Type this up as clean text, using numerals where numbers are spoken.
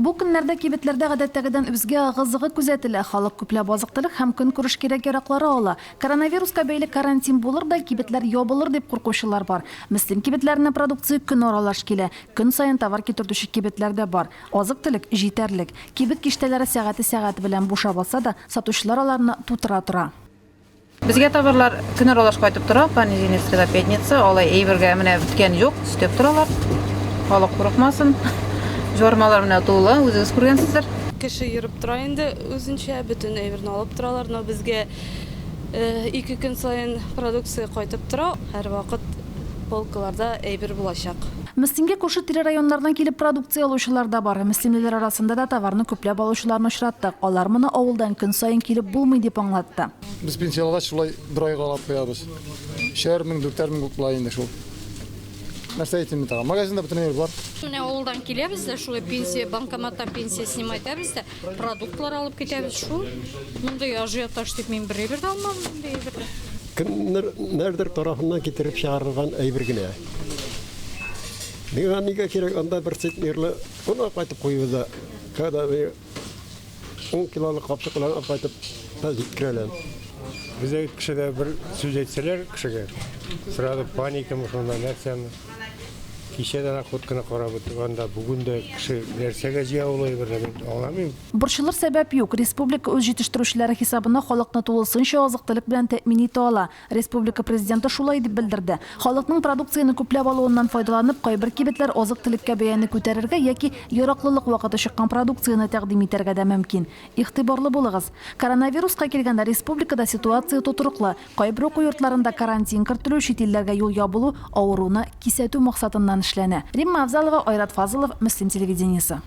Бу көннәрдә кибетләрдә гадәттәгедән үзгә ыгы-зыгы күзәтелә. Халык күпләп азык-төлек һәм көнкүреш кирәк-яраклары ала. Коронавируска бәйле карантин булыр да, кибетләр ябылыр дип куркучылар бар. Мөслим кибетләренә продукция көн аралаш килә. Көн саен товар китертүче кибетләр дә бар. Азык-төлек җитәрлек. Кибет киштәләре сәгате-сәгате белән бушап алса да, сатучылар аларны тутыра тора. Безгә товарлар көн аралаш кайтып тора, понедельник, среда, пятница. Алай әйбергә менә беткән юк, өстәп торалар. Халык курыкмасын. Җормалар менә тулы, үзегез күргәнсездер. Кеше йөреп тора инде үзенчә, бөтен әйберне алып торалар, но безгә ике көн саен продукция кайтып тора. Һәрвакыт полкаларда әйбер булачак. Мөслимгә күрше-тирә районнардан килеп продукция алучылар да бар. Мөслимлеләр арасында да товарны күпләп алучыларны очраттык. Алар моны авылдан көн саен килеп булмый дип аңлатты. Без пенсия алгач, шулай бер айга алып куябыз. Өчәр мең, дүртәр мең була инде шул. Нәрсә әйтим мин тагын? Магазинда бөтен әйбер бар. Менә авылдан киләбез дә, шулай пенсия, банкоматтан пенсия снимать итәбез дә, продуктлар алып китәбез шул. Мондый ажиотаж дип мин бер әйбер дә алмадым мондый әйберне. Кемнәрдер тарафыннан китереп чыгарылган әйбер генә. Миңа нигә кирәк анда бер центнерлы он алып кайтып куюы да, когда Ун килолы капчык белән алып кайтып та җиткерәләр. Бездә кешедә бер сүз әйтсәләр кешегә, сразу паникамы шунда, нәрсәме. Кичә дә находканы карап үттек, анда бүген дә кеше нәрсәгә җыя ул әйберне, мин аңламыйм. Борчылыр сәбәп юк, республика үз җитештерүчеләре хисабына халыкны тулысынча азык-төлек белән тәэмин итә ала. Республика Президенты шулай дип белдерде. Халыкның продукцияне күпләп алуыннан файдаланып, кайбер кибетләр азык-төлеккә бәяне күтәрергә яки яраклылык вакыты чыккан продукцияне тәкъдим итәргә дә мөмкин. Игътибарлы булыгыз! Коронавируска килгәндә, республикада ситуация тотрыклы. Кайбер уку йортларында карантин кертелү, чит илләргә юл ябылу авыруны кисәтү максатыннан эшләнә. Римма Авзалова, Айрат Фазылов, Мөслим телевидениесе.